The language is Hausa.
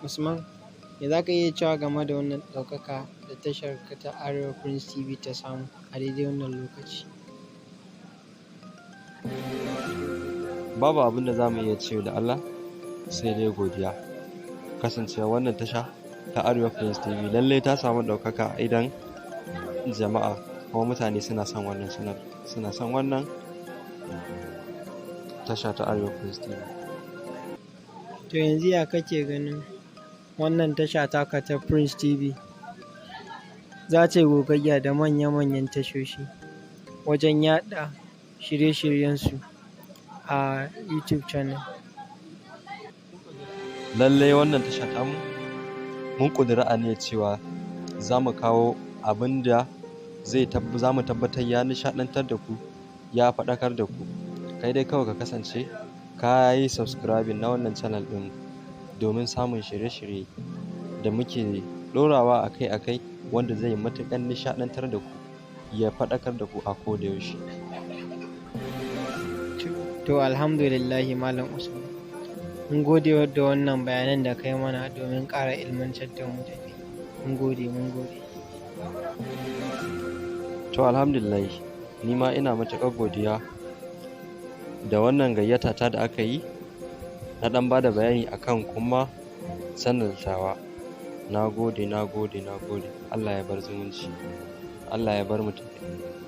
Usman, me za ka iya cewa game da wannan ɗaukaka da tashar ka ta Arewa Prince TV ta samu a daidai wannan lokaci? Babu abin da za mu iya ce da Allah sai dai godiya. Kasancewa wannan tasha ta Arewa Prince TV lallai ta samu ɗaukaka a idon jama'a, kuma mutane suna son wannan channel, suna son wannan tasha ta Arewa Prince TV. To yanzu ya kake ganin wannan tasha taka ta Prince TV za ta yi gogayya da manya-manyan tashoshi wajen yaɗa shirye-shiryensu a YouTube channel? Lallai wannan tasha tamu mun ƙudiri aniyar cewa za mu kawo abin da zai za mu tabbatar ya nishaɗantar da ku, ya faɗakar da ku. Kai dai kawai ka kasance ka yi subscribing na wannan channel ɗin domin samun shirye-shirye da muke ɗorawa akai-akai wanda zai matuƙar nishaɗantar da ku, ya faɗakar da ku a koda yaushe. To alhamdulillahi Malam Usman. Mun gode da wannan bayanan da kai mana domin ƙara ilmantar da mu da kai. Mun gode, mun gode. To alhamdulillah, ni ma ina matuƙar godiya da wannan gayyata ta da aka yi na ɗan ba da bayani akan kuma channel tawa. Na gode, na gode, na gode. Allah ya bar zumunci. Allah ya bar mu tare.